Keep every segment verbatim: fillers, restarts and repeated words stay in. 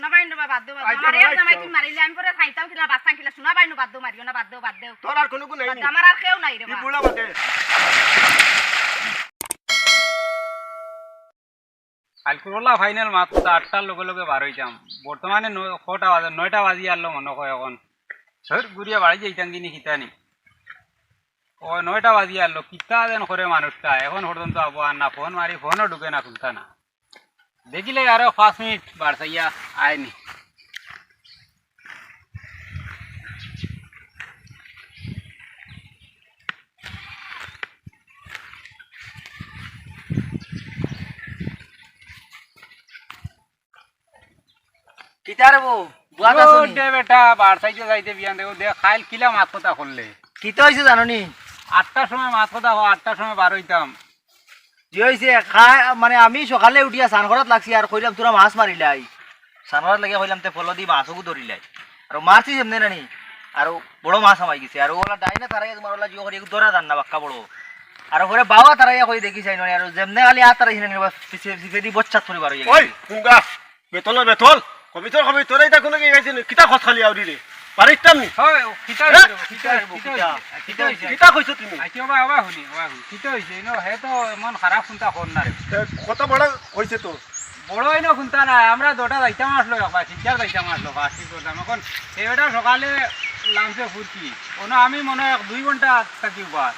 না ভাই, না বাদ দেও, বাদ দেও। আচ্ছা, আমার এক ভাই, জামাই তো। কি মারিলে আমি পরে খাইতাম কিলা, বাঁচতাম কিলা? শোনা ভাই, না বাদ দেও, মারিও না, বাদ দেও, বাদ দেও। তোর আর কোনো গুণ নাই বাদ নি। দেও, আমার আর কেউ নাই রে এই বা। বুড়া বাদে। কালকুর ওলা ফাইনাল মাত কথা, আটটার লগে লগে বার হইতাম। বর্তমানে ন-, কটা বাজে? নয়টা বাজি আরলো মনে হয় এখন। ধর, ঘুরিয়া বাড়ি যাইতাম কিনি কিতা নি। ও নয়টা বাজি আরলো, কিতা যেন করে মানুষটা, এখন পর্যন্ত আবো আর না, ফোন মারি, ফোনও ঢুকে না, খুলতা না। দেখিলে আরো পাঁচ মিনিট বাড়ছাইয়া আয়নি। কিতা রে বউ, বুয়াত আছো নি? দে বেটা, বাড়ছাইতে যাইতে বিয়ান দেখো, দেখ, খাইল কিলা মাত কথা করলে। কিতা হইছে জানো নি? আটটার সময় মাত কথা হ, আটটার সময় বার হইতাম। কি হইছে? খাই, মানে, আমি সকালে উঠিয়া স্নান করাত লাগছি, আর কইলাম, "তোরা মাছ মারিলাই।" স্নান করাত লাগিয়া কইলাম, "তে ফলো দি মাছগু ধরিলাই।" আর মারছি যেমনে নানি, আর বড় মাছ হামাই গেছে। আর ওলা ডাইনা তারাইয়া তোমার ওলা জিও করি, ধরা যান না, বাক্কা বড়। আর ওরে বাবা তারাইয়া কই দেখি চাই নয়, আর যেমনে খালি আত তারাইছি না, পিছে, পিছে দি বচ্চাত পড়ি বার হইয়া ওই, গেছে। কুঙ্গা, বেতল, বেতল, কবিতর, কবিতর, এটা কোনো কি গাইছে নি? কিতা খত খালি আউরি রে? পারিতাম নি? হয়, কিতা হ্যাঁ? হইছে রে, কিতা হইছে, কিতা হইছে, কিতা হইছে? কিতা কইছো তুমি? আচ্ছা, ওবা, ওবা হুনি, ওবা হুনি। কিতা হইছে? ইনো, হে তো এমন খারাপ চিন্তা কর না রে। এ, কত বড় কইছে তো? বড় ইনো চিন্তা না, আমরা দুটা যাইতাম আসলো একবার, শিলচর যাইতাম আসলো, বাস ঠিক করতাম। এখন এ বেটা সকালে লামছে ফুরকি। ওনো আমি মনে হয় এক দুই ঘন্টা থাকি উবার।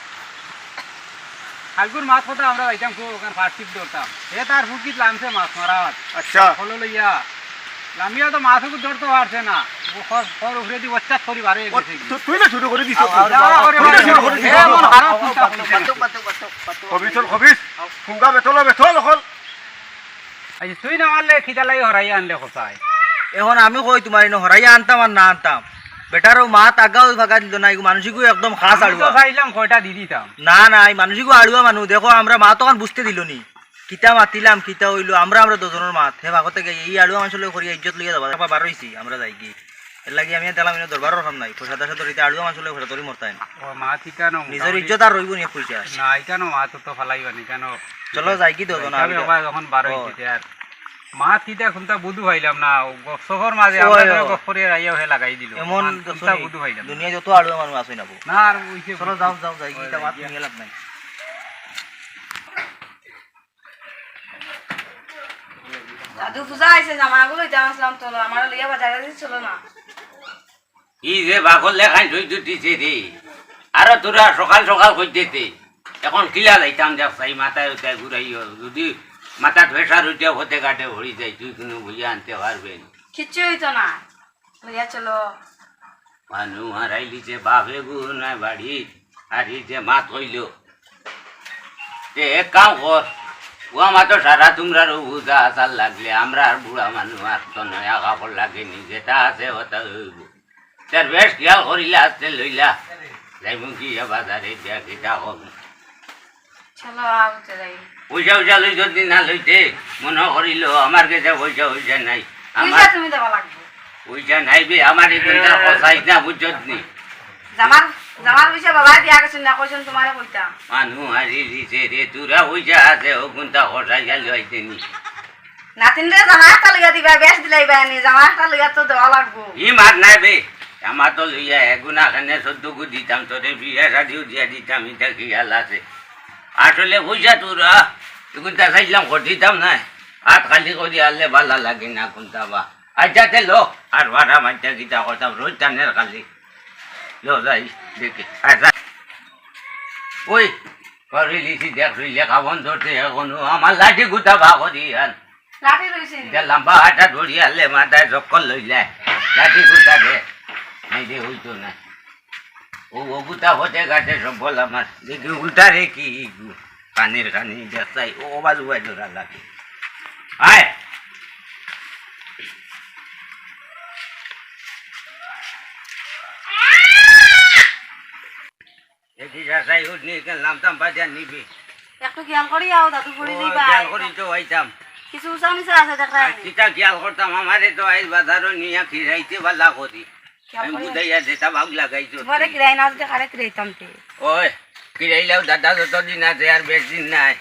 খালকুর মাছ কথা আমরা যাইতাম খুব, ওখানে ফার্স্ট শিপ ধরতাম। এ তার ফুরকিত লামছে মাছ মারাত। আচ্ছা। হলো লইয়া। লামিয়া তো মাছ ওকে ধরতে পারছে না। ও খর, খর উপরে দি বচ্চাত করি বারে ও, গেছে কি। তু-, তুই না শুরু করে দিছ। আ, আ, আ, আ, তুই না শুরু করে দিছ। এ, মন খারাপ চিন্তা করছে। কবিতর, কবিত, ফুঙ্গা বেতল, বেতল, অকল। আচ্ছা, তুই না মারলে খিদা লাগি হরাইয়া আনলে কোথায়? এখন আমি কই তোমার ইনো হরাইয়া আনতাম আর না আনতাম। বেটারও মাত আগাও ভাগা দিল না, এগু মানসিকও একদম খাস আমি তো আড়ুয়া। চাইলাম কয়টা দি দিতাম। না, না, এই মানসিকও আড়ুয়া মানুষ। দেখো, আমরা মাত তখন বুঝতে দিল নি। কিতা মাতিলাম, কিতা হইলো, আমরা, আমরা দুজনের মাত। হে ভাগতে গিয়ে এই আড়ুয়া মানুষ লই করিয়া ইজ্জত লইয়া যাবা, বারো হইছি, আমরা যাই কি। এর লাগি আমি আর দিলাম, এনে দরবারও রকম নাই। পয়সা দশ হাজার দিতে আড়ুয়া মানুষ লই ঘরে তোরই মরতাই না। ও, মাত ইকানো নিজের মোটামুটি ইজ্জত আর রইব নি পয়সা। না, ইকানো মাত তো ফালাইবা নি, কেন? চলো, যাই কি দেবো না, যাইতাম আমি একবার যখন বারো ও। হইতে আর মাত কিতা কোনটা বুধু পাইলাম না, ও গপ সফর মাঝে ও, আমরা ও। গপ করে আইয়া হে লাগাই দিল। এমন মাত কোনটা শুনি, বুধু পাইলাম না। দুনিয়া যত আড়ুয়া মানুষ আছে না বউ। না, আর ওই যে চলো, যাও, যাও, যাই, ওই কিতা মাত যে নিয়ে লাভ নাই। দাদু পূজা আইছে, জামাগুলো লইতাম আসলাম, চলো, আমার লইয়া বাজারে যাই, চলো না। ই যে বাগর লেখান ধুই দুটিছে রে, আরো তোরা সকাল সকাল কই দিতে, এখন কিলা যাইতাম দেখ, চাই মাথায় উঠায় ঘুরাইও, যদি মাথা প্রেশার উঠে হতে ঘাটে হরি যাই, তুই কোনো বইয়া আনতে পারবে না। কিচ্ছু হইতো না, লইয়া চলো। মানু হারাইলি যে বাপে গু নাই বাড়ি, আর এই যে মাত হইল, তে এক কাম কর, ও আমার তো সারা তোমরা রো বুঝা আসার লাগলে, আমরা আর বুড়া মানুষ আর তো নয়া কাপড় লাগেনি, যেটা আছে ওটা হইব। তার বেশ খেয়াল করিলা, আস্তে লইলা, যাইব কি ইয়া বাজারে দিয়া কিতা কম। চলো, আও, চলাই। পয়সা উইসা লইছ নি না লইতে, মনে করিল, আমার কাছে পয়সা উইসা নাই। আমার পয়সা তুমি দেওয়া লাগবে। পয়সা নাই বে, আমার এই কোনটা ফসাইছ না, বুঝছত নি? জামার, জামার পয়সা বাবা দিয়া গেছেন না, কইছেন তোমারে কইতাম। মানু হারি দিছে রে, তোরা পয়সা আছে, ও কোনটা ফসাই গেল হইতে নি। নাতিনরে জামা একটা লইয়া দিবা, বেশ দিলাইবা নি, জামা একটা লইয়া তো দেওয়া লাগবো। ই মাত নাই বে, জামা তো লইয়া এগুনা খানে সদ্য গু দিতাম, তোরে বিয়া শাদিও দিয়া দিতাম, ইটা কি হাল আছে? আসলে পয়সা তোরা, এগুনটা চাইলাম কর দিতাম না, হাত খালি করি আনলে ভালা লাগে না কোনটা বা। আচ্ছা, তে লো, আর ভাড়া মাইটা কিতা করতাম, রোজ টানের খালি। লো যাই, দেখি, আচ্ছা। ওই, করি লিছি, দেখ, তুই লেখা বন্ধ করতে এখনো, আমার লাঠি গুতা বা করি আর। লাঠি লইছি। এটা লম্বা আটা দড়ি আনলে মাথায় চক্কর লইলে, লাঠি গুতা দে। নাই দে, হইতো না। ও, ও গুতা হতে গাছে সব বল আমার। দেখি উল্টা রে কি, কানের কানে যাচাই, ও বাজু বাজু লাগে। আয়। দেখি যাচাই উঠ নিয়ে গেল, নামতাম বাজার নিবি। একটু খেয়াল করি আও, দাদু পড়ি ও, যাইবা। খেয়াল করি তো আইতাম। কিছু উঁচা নিচা আছে, দেখরা আর নি। কিতা খেয়াল করতাম, আমারে তো আইজ বাজারও নিয়া খিরাইতে বালা করি। খেয়াল আমি করি। বুঝাইয়া যেটা ভাগ লাগাইছো তোমারে তুই। খিরাই না, আজকে খারে খিরাইতাম তে। ওই, খিরাইলেও দাদা যতদিন আছে আর বেশ দিন নাই।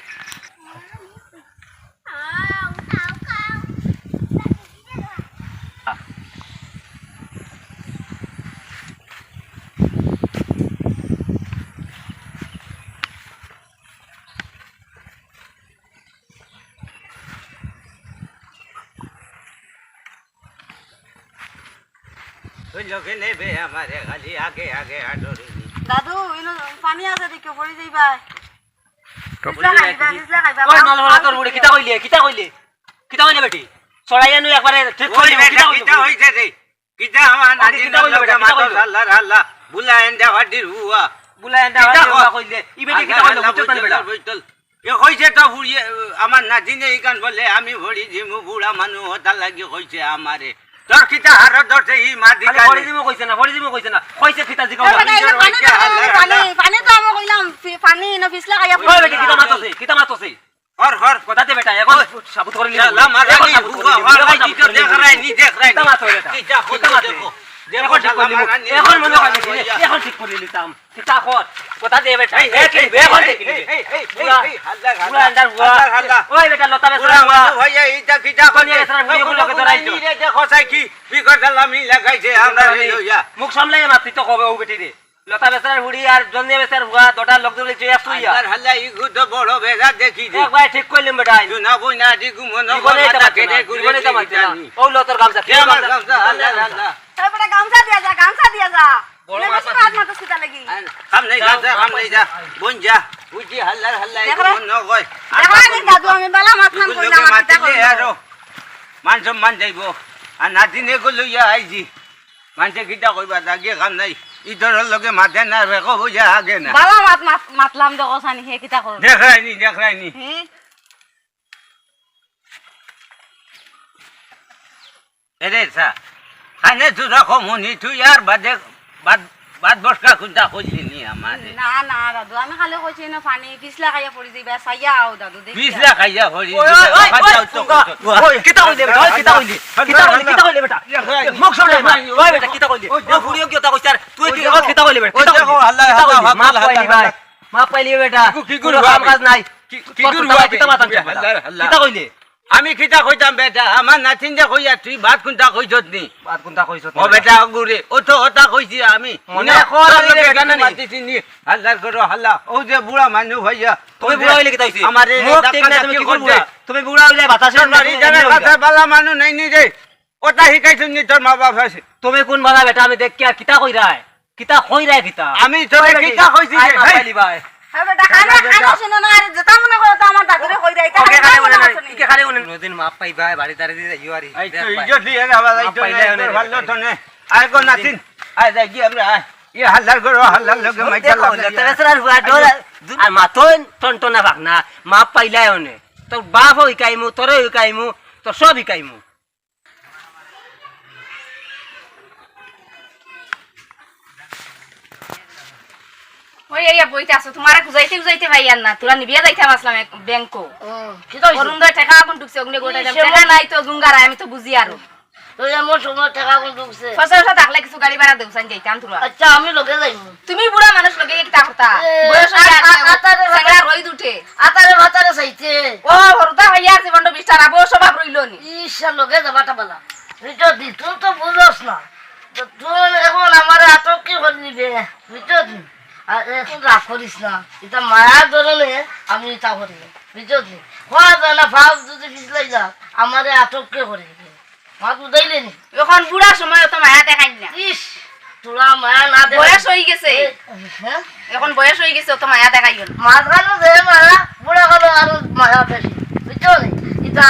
ওই লোকে নেবে আমারে, খালি আগে আগে হাঁটো রে। দাদু, ইনো পানি আছে, দেখো, পড়ি যাইবা। পিছলা খাইবা, পিছলা খাইবা। ওই মাল হলা তোর বুড়ি, কিতা কইলে? কিতা কইলে? কিতা কইলে বেটি? চড়াইয়া নু একবারে ঠিক ওই কইলে, বেটা, কিতা কইলে? কিতা হইছে রে? কিতা আমার আগে নাতিন কিতা কইলে বেটা? কিতা মাতো কইলে? হাল্লা, হাল্লা। বুলা এন্ডা হাড্ডির হুয়া। বুলা এন্ডা কিতা হাড্ডির হুয়া কইলে। ই বেটি কিতা কইলে? হাল্লা, বুঝতে পারবে না। বইতল, বইতল। এ কইছে তো ফুড়িয়ে, আমার নাতিনে ইখান বলে আমি ভরি দিমু, বুড়া মানুষ হতার লাগি কইছে আমারে। তোর কিতা হারত ধরছে ই মাদি খালি কানে? ভরি দিমু কইছে না, ভরি দিমু কইছে না। কইছে কিতা জিগাও ওই না। বেটা, ইনো পানি তো আমি পানি, পানি তো আমি কইলাম, পি-, পানি ইনো পিছলা খাইয়া ওই বেটি, কিতা মাতছে? কিতা মাতছে? হর, হর। কথা দে বেটা, এখন ওই। সাবুত করে নিবি। শালা মারানি, এখন সাবুত করে নিবি। হুয়া, হুয়া, এখন সাবুত করে নিবি। দেখরায়নি, দেখরায়নি। কিতা মাতছে বেটা? কিতা কিতা মাতছে? দেখো। দেখো, এখন ঠিক করে নিবি। ওই, ওই, এখন মনে হয় ওই, না, ওই, ওই। এখন ঠিক করে নিতাম। কিতা কর? কথা দে বেটা। এই, এই, এই, এই, এই, এই, এই, এই, বুড়া। এই, হাল্লা, বুড়া হাল্লা। আন্ডার বুড়া। হাল্লা, হাল্লা। ওই বেটা, লতা বেচারা বুড়া বুড়া। মানুষ হইয়া এইটা কিতা কইলে? কনিয়া বেচারা বুড়া, বুড়া, বুড়া, বুড়া, বুড়া, বুড়া। রে, দেখো, সাইকি, বিকট জ্বালা মিলা খাইছে, আমরা জানি। রে লইয়া। মুখ সামলাইয়া মাততে তো কবে ও বেটি রে। লতা বেচারার বুড়ি আর জন্দিয়া বেচারার বুড়া, দুটার লোক ধরে লইছে, এক শুইয়া। হাল্লার হাল্লা, ইগু তো বড় বেজা দেখি রে। এক ভাই ঠিক কইলাম বেটা। তুই না বই না, দি ঘুমো না, জীবনে এটা মাতছে না, কেটে ঘুরে জীবনে এটা মাতছে না। জানি। ও লতার গামছা, কে আমার গামছা? গামছা, হাল্লার হাল্লা। এই বেটা, গামছা দিয়া যা, গামছা দিয়া যা। বড় এনে মাছ বেশি আছে। মাছ মারতে কিতা লাগি? আন, কাম নাই, যা, যা, কাম নাই, যা। বইন যা। বুঝি, হাল্লার হাল্লা, দেখো। এগুলো মনে হয়। দেখো, আমি দাদু, আমি বালা মাছ খান ইগুলো করলাম, লোকে আর কিতা মাতিলে করলাম? আরো মান সম্মান যাইবো। আর নাতিন এগুলো লইয়া আইছি। মানষে কিতা কইবা, যা গিয়ে কাম নাই। ই তোর লগে মাতে না, রেখো বুঝা আগে না। বালা মাত, মাত, মাতলাম দেখো, সানি, হে কিতা করবে? দেখরায়নি, দেখরায়নি। হে? এরে সা, খানে তুরা কমুনি, তুই আর বাদে, বাদ, বাদ বসকা কুন্তা কইলি নি আমারে। না, না, দাদু, আমি খালি কইছি না পানি, পিছলা খাইয়া পড়ি যাইবা, চাইয়া আও দাদু, দেখি। পিছলা খাইয়া পড়ি ওই, যাইবা, ওই, ওই, খাইয়া ওই, তো ফুঙ্গা। কইছো। ওই, কিতা কইলে বেটা? ওই, কিতা কইলে? কিতা কইলে? কিতা কইলে বেটা? মুখ সামলাই মাত। ওই বেটা, কিতা কইলে? ওই, ও দেখো। ফুড়িও কিতা কইছে আর তুই কি, ওই, ও, দেখো। কিতা কইলে বেটা? ওই, কিতা দেখো, কইলে? হাল্লা, কিতা হাল্লা, কইলে? হাল্লা, মাফ হাল্লা, পাইলি হাল্লা। ভাই। মাফ পাইলি বেটা। কিগু, কিগু তোর কাম কাজ নাই। কি-, কি তোর করবো কথা আমি? কিতা মাতাম চলবে না। হাল্লা, হাল্লা। কিতা কইলে? আমি কিতা কইতাম বেটা, আমার নাতিন যে কইয়া তুই বাদ কুন্তা কইছত নি? বাদ কুন্তা কইছত ও নি? বেটা গুরে, ও তো ওটা কইছি আমি। মনে না, কর তোর আমি লগে বেটা কিতা না নি। মাতিছি নি? হাল্লার করো হাল্লা, ও যে বুড়া মানুষ ভাইয়া, তুমি ও যে বুড়া হইলে কিতা হইছে? আমারে মুখ ঠিক ধাক্কা নাই, তুমি ধাক্কি কি করছে। বুড়া? তুমি বুড়া হইলে বাতাসে তোর বাড়ি জানা কথা বালা মানুষ নাই নি রে। ওটা শিখাইছইন নি তোর মা বাপ আছে? তুমি কোন বালা বেটা আমি দেখি আর কিতা কইরায়? কিতা কইরায় কিতা? আমি তোরে ওই বেটি, কিতা কইছি আয় রে? মা হেই। পাইলি ভাই। হ্যাঁ বেটা, খানা, খানা শুনো না, আরে যেটা মনে করো তো আমার দাদুরে কই দেয়, এটা ওকে খালি খালি মনে বলে না, আছে নি। ইকে খালি বলে। কোনোদিন মাফ পাই ভাই, বাড়ি দাঁড়িয়ে দিয়ে যাইও আরে। এই দেখ তো ভাই। ইজ্জত দিয়ে রে বাবা, মাফ এই তো পাইলে নে, অনে তোর রে ভালো বেটা। তো নে। আয় গো নাতিন, আয় যাই কি আমরা, আয়। ইয়ে হাল্লার করো, হাল্লার লগে মাইকা দেখো, লাগাইয়া। লতা বেচারার ফুয়া ডোরা, আর মাতইন টনটনা ভাগ না, মাফ পাইলাই অনে। তোর বাপও হিকাইমু, তোরেও হিকাইমু, তোর সব হিকাইমু। ওই, এই বইতে আছো, তোমারে খুঁজাইতে খুঁজাইতে পাইয়ার না, তোরা নিবিয়া যাইতাম আসলাম এক ব্যাংকো। ও, কিতা হইছে? অরুণোদয় টেকা আগুন ঢুকছে, অগ্নি গোটা এই দাম। সেমন টেকা নাই তো, জুঙ্গারা, আমি তো বুঝি আরো। তো এমন সময় টেকা আগুন ঢুকছে। পয়সা টয়সা থাকলে কিছু গাড়ি ভাড়া দেও, সাইন যাইতাম তোরা। আচ্ছা, আমি লগে যাইমু। তুমি বুড়া মানুষ লগে কিতা করতা? এ, বয়স হইয়া আ-, আ-, আতারে সেগা ভাতারে। রইদ উঠে। আতারে ভাতারে চাইতে। ও, হরুতা হইয়া আছে, বন্ধ বিস্তার, আবো স্বভাব রইল নি। ইস, লগে যাবাটা বালা। বুঝছো নি? তুই তো বুঝস না। তো তুই এখন আমারে আটক কি করে নিবে? বুঝছো নি? আর এখন রাগ করিস না। এটা মায়ার ধরনে আমি এটা করি। বুঝছো নি? হওয়া যায় না, ভাব যদি পিছলাই যা, আমারে আটক কে করে নিবে? মাত উদাইলে নি? এখন বুড়া সময় অত মায়া দেখাইন না। ইস, তোরা মায়া না দেখাইন। বয়স হই গেছে। এ, হ্যাঁ? এখন বয়স হই গেছে, অত মায়া দেখাইও না। মাঝখানো যে মায়া, বুড়া কালো আরো মায়া বেশি। বুঝছো নি? ইটা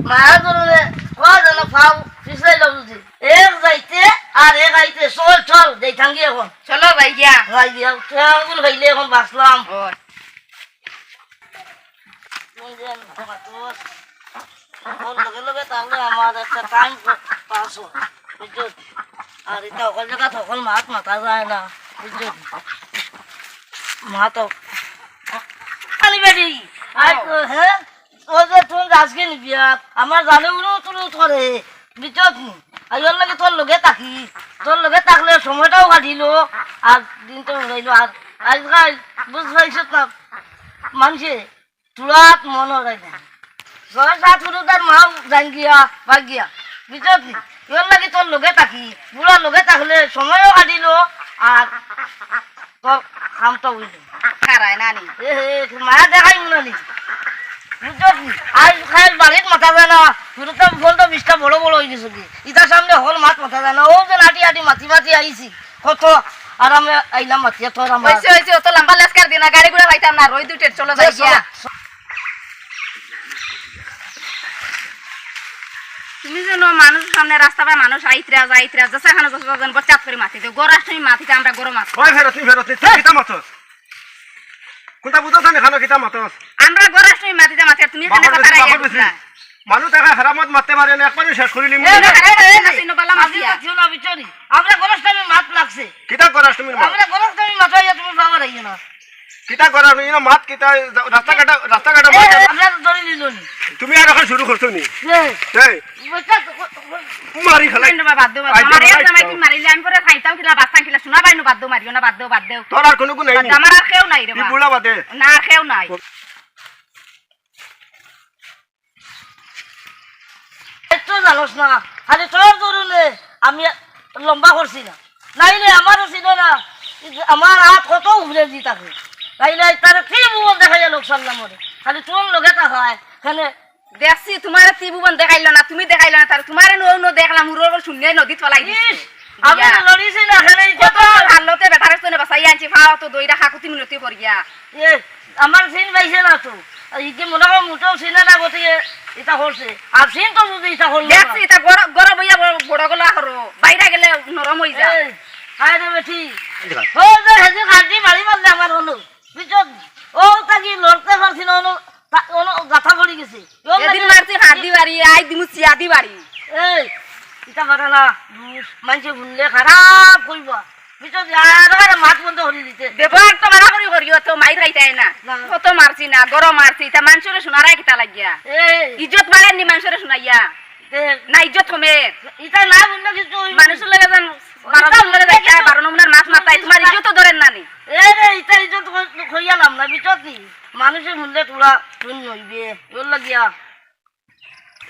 মায়া ধরনে কয় যেন পাও পিছলাই যাও যদি। এক যাইতে আর এক আইতে, চল, চল, যাইতাম গিয়া এখন। চলো, যাই গিয়া। যাই গিয়া, তুই আঙুল খাইলে এখন বাঁচলাম। ও। কোন যে মাতস? ওর লগে লগে তাহলে আমার একটা টাইম পাস হয়, বুঝছো? আর এটা হকল জায়গা হকল মাত মাতা যায় না, বুঝছো? মাত খালি বেটি। আর তো, হ্যাঁ? ও যে তুমি আজকে নিবি আর আমার জানে উড়ু তুড়ু করে, বুঝছো নি? আর ওর লগে তোর লগে থাকি, তোর লগে থাকলে সময়টাও কাটিল, আর দিন তো উড়াইল। আর আজকাল বুঝ পাইছ না, মানুষে তুলাত মন হরাই না। ছয় সাত ফুরুতার মাও জান গিয়া, ভাগ গিয়া। বুঝছত নি? ইওর লাগি তোর লগে থাকি, বুড়ার লগে থাকলে সময়ও কাটিল, আর তোর কামটা হইল। খারায় না নি? এ হে, মায়া দেখাই না নি? বুঝছো নি? আইজ খাইল বাড়িত মাতা যায় না, হুরুতার ফোন তো বিশটা বড় বড় অইগেছে কি। ইতার সামনে হকল মাত মাতা যায় না। অউ যে আটি আটি মাতি মাতি আইছি, কত আরামে আইলাম মাতিয়া, তোর আমার। অইছে, অইছে, অত লম্বা লেকচার দিও না, গাড়ি ঘোড়া পাইতাম না, রইদ উঠের, চলো যাই গিয়া। তুমি যেন মানুষর সামনে রাস্তা বায় মানুষ আইতরা যাইতরা, যেসাখানো যেসাখানো যেন বচ্চাত করি মাতি দেও। গরো আষ্টমী মাতিতে আমরা গরো মাত। ওই ফেরত, তুই ফেরত, তুই কিতা মাতস? কোনটা বুঝছ না, খানো কিতা মাতস? আমরা গরো আষ্টমী মাতিতে মাতি, আর তুমি এখানে বাপর কথা বেশি, রাখিয়া বাপর বেশি। বুঝলা? মানুষ দেখা খারাপ মাত মাততে পারে না, একবারে শেষ করি নিমু। এ, এ, এ, এ, না, চিনো বালা মাতিয়া। মাতিয়া, চিনো না, বুঝছো নি? আমরা গরো আষ্টমী মাত লাগছে। কিতা গরো আষ্টমীর মাত? আমরা গরো আষ্টমী মাত, ইয়া তুমি বাবা রাখিও না। কিতা করার, ইনো মাত কিতা, রাস্তাঘাটে, রাস্তাঘাটে এ, মাত। এ, আমরা তো ধরে নিল নি। তুমি আর এখন শুরু করছো নি? এ। এই। বুঝছো তো, মারি ফেলাই। বাইনু বা বাদ দেও, বাদ দেও। আই, আমার এক জামাই তুমি মারিলে আমি পরে খাইতাম কিলা, বাঁচতাম কিলা, শোনা বাইনু, বাদ দেও, মারিও না, বাদ দেও, বাদ দেও। তোর আর কোনো গুণ নাই বাদ নি? দেও, আমার আর কেউ নাই রে এই বা। বুড়া বাদে। না, আর কেউ নাই। এত জানোস না, খালি তোর দরুনে আমি লম্বা করছি না, নাইলে আমারও ছিল না, আমার হাত কত উপরে দি থাকে, নাইলে তারে কি ভুবন দেখাইয়া লোক সারলাম ওরে, খালি তোর লগে তা হয়, এখানে দেখছি তোমারে ত্রিভুবন দেখাইলো না, তুমি দেখাইলো না, তার তোমারে নৌ নৌ দেখলাম, উড়ো উড়ো শুনলে নদীত ফেলাই দিছে। ইস, আমি ইয়া। তো লড়িছি না, এখানে এই কত কথা। ভালোতে বেটারে তো বাসাই আনছি, ফাও তো দইরা খাকুতি মিনতি করিয়া। এ, আমার সিন পাইছে না তো। এই যে মনে হয় মুঠো সিনে না গতিকে এটা করছে। আর সিন তো যদি এটা করলো না। দেখছি, এটা গর-, গরম হইয়া বড়, বড় গলা করো। বাইরে গেলে নরম হই যায়। এই, হায় রে বেটি। ও যে হেজি খাটি বাড়ি মারলে আমার হলো। বুঝছো? ও তাকে লড়তে পারছি না, অনো, তা-, অনো গাথা পড়ি গেছে। ও এদিন লাগে মারছি হাত দি বাড়ি, আই দিমু চিয়া দি বাড়ি। এই, ইটা মারা না, দুষ। মানষে শুনলে খারাপ কইবা। বুঝছো? আর আরে মাত বন্ধ করি দিতে। ব্যবহার তো বাড়াবাড়ি করিও তো, মাইর খাইতায় না। না। কত মারছি না, গরম মারছি, ইতা মানষরে শোনারায় কিতা লাগিয়া? এই। ইজ্জত বাড়ের নি মানষরে শুনাইয়া? দে। না, ইজ্জত কমের। ইতা না বললে কিছু হইব না। মানুষর লগে যেন বারো ইতা জনর লগে বললে যাইতায়, কিছু বারো নমুনার মাত মাতায়, তোমার ইজ্জত তো ধরের না নি। এ রে, ইতা ইজ্জত কই-, কইয়ালাম না, বুঝছত নি? মানুষে শুনলে তোরা শুন নইবে, ওর লাগিয়া।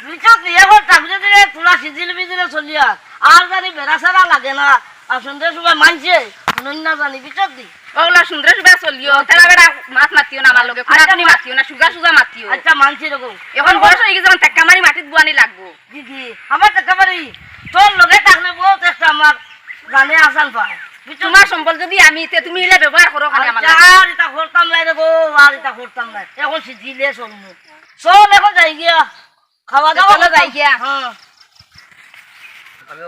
বুঝছত নি? এখন চাকরি দিলে তোরা সিজিল বিজিলে চলিয়া, আর জানি বেড়া সারা লাগে না, আর সন্ধ্যের সময় মানষে, নই না জানি, বুঝছত নি? ওগুলা সুন্দর সুন্দর চলিও, তেরা বেড়া মাত মাতিও না আমার লগে, আচ্ছা, খুনাখুনি মা- মাতিও না, সুজা সুজা মাতিও। আচ্ছা, মানষে এরকম। এখন বয়স হয়ে গেছে, এখন টেক্কা মারি মাটিত বুয়ানি লাগবো। দিদি, আমার তো একেবারেই তোর লগে থাকলে বহুত একটা আমার জানে আসান পায়। বুঝছো? তোমার সম্বল যদি আমি, তে তুমি ইলা ব্যবহার করো খালি আমার আচ্ছা, লগে। আর এটা করতাম না রে গো, আর এটা করতাম না। এখন সিজিলে চলমু। চল, এখন যাই গিয়া। খাওয়া দাওয়া চলো, করতাম। যাই গিয়া। হ্যাঁ।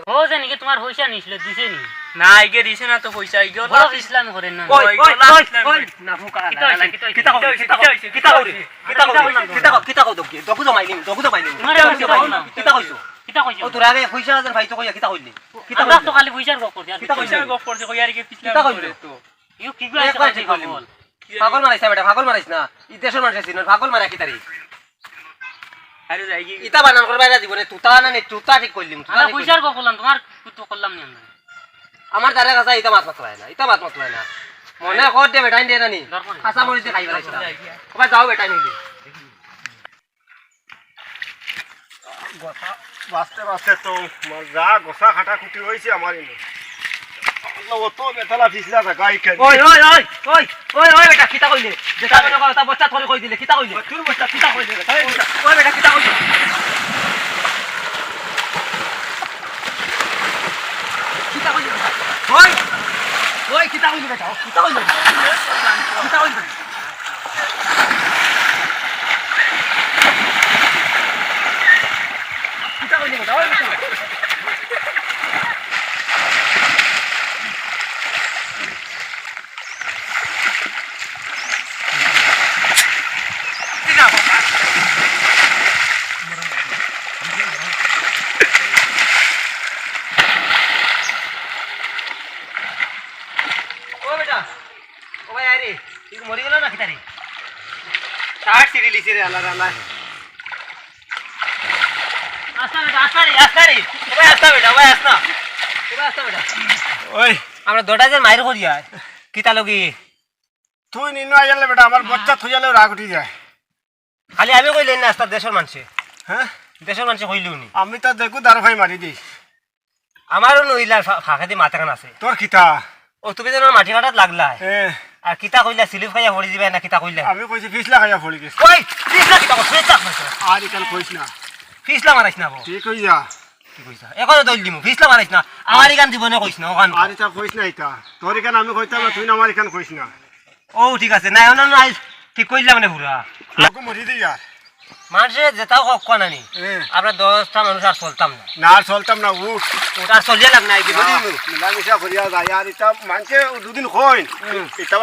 ও যে নাকি তোমার পয়সা নিছিল, দিছে নি? না, ইগে দিছে না তো পয়সা, ইগে বড় ইসলাম করেন না। ওই, ওই, ওই, ওই, ওই, না, মুখ আলা, কিতা আলা, হইছে? কিতা হইছে? কিতা হইছে? কিতা হইছে? কিতা হইছে? কিতা হইছে? কিতা হইছে? কিতা হইছে? দগু জমাইলিম, দগু জমাইলিম। তোমার আবার কিতা হইছে? কিতা হইছে? কিতা হইছে? ও, তোরা আগে পয়সা আছেন, ভাই তো কইয়া, কিতা হইলে? কিতা আমরা হইলে? তো খালি পয়সার গপ করছি, আর কিতা কিতা হইলে? পয়সার গপ করছি, কই আর কি, কিতা হইলে? ইউ কি গো, একবার ঠিক কইলিম। পাগল মারাইস না বেটা, পাগল মারাইস না। ই দেশর মানুষ আছি না, পাগল মারা কিতারে? আরে যাই কি? ইতা বানান করবা এরা জীবনে, তুতা না নে, তুতা ঠিক কইলিম, তুতা আমরা ঠিক কইলিম। পয়সার গপ করলাম, তোমার তো করলাম নি আমরা। আমার দ্বারা কাছে ইতা মাত মাতলায় না, ইতা মাত মাতলায় না। মনে কর দে বেটা, ইন্দে না নি। দরকার নেই। খাসা মরিচ দিয়ে খাইবা লাগছে। ওবা যাও বেটা, নিবি। গোসা, বাঁচতে বাঁচতে তো আমার যা গোসা কাটাকুটি হইছে আমার ইনো। আল্লাহ, অত বেতালা ফিসলা থাকা এই কেন? ওই, ওই, ওই, ওই, ওই, ওই, বেটা, কিতা কইলে? বেটা, বেটা, কথা বচ্চা ধরে কই দিলে, কিতা কইলে? তোর বচ্চা কিতা কইলে? ওই, বেটা, ওই, বেটা, কিতা কইলে? কিতা কইলে বেটা? ওই, ওই, কিতা কইলে বেটা? কিতা কইলে? কিতা কইলে? কিতা কইলে বেটা? ওই বেটা। ও বেটা, ও ভাই, আয় রে, তুই কি মরি গেল না কিতা রে? তার সিঁড়ি লিছে রে, আল্লাহ রে, আল্লাহ। আস্তা বেটা, আস্তা রে, আস্তা রে। ও ভাই, আস্তা বেটা, ও ভাই, আস্তা। ও ভাই, আস্তা বেটা। ওই। আমরা দোটা যে মাইর করি আয়, কিতা লগি? তুই নিনো আইলে বেটা, আমার বচ্চা থইয়ালেও রাগ উঠি যায়। খালি আমি কইলে না, আস্তা দেশর মানষে। হ্যাঁ? দেশর মানষে কইলেও নি। আমি তো দেখু দারু খাই মারি দেই। আমারও নইলার ফা-, ফাঁকেদি মাত এখান আছে। তোর কিতা? ও, তুমি যেন মাটি কাটাত লাগলা। এ। আর কিতা কইলা, স্লিপ খাইয়া পড়ি যিবায় না কিতা কইলা? আমি কইছি ফিছলা খাইয়া পড়ি গেছি। ওই, ফিছলা কিতা কস? ফিছলা কস? আর ইখান কইস না। ফিছলা মারাইস না গো। ঠিক কইয়া। কি কইছা? এখনো দইল দিমু, ফিছলা মারাইস না। আমার ইখান জীবনে কইস না, ওখান। আর ইতা কইস না ইতা। তোর ইখান আমি কইতাম না, তুই না আমার ইখান কইস না। ও ঠিক আছে, না, না, না, আইজ ঠিক কইলাম না পুরা। লাগু মরি দে ইয়ার। মানষে যেতাও কউক নানি, এ। আমরা দশটা মানুষ আর চলতাম না। না, আর চলতাম না, উঠ। উঠ, আর চলিয়া লাভ নাই, কি বুঝলি? মিলামিশা করিয়া যাই, আর ইতা মানষে দুদিন কইন, হুম। ইতা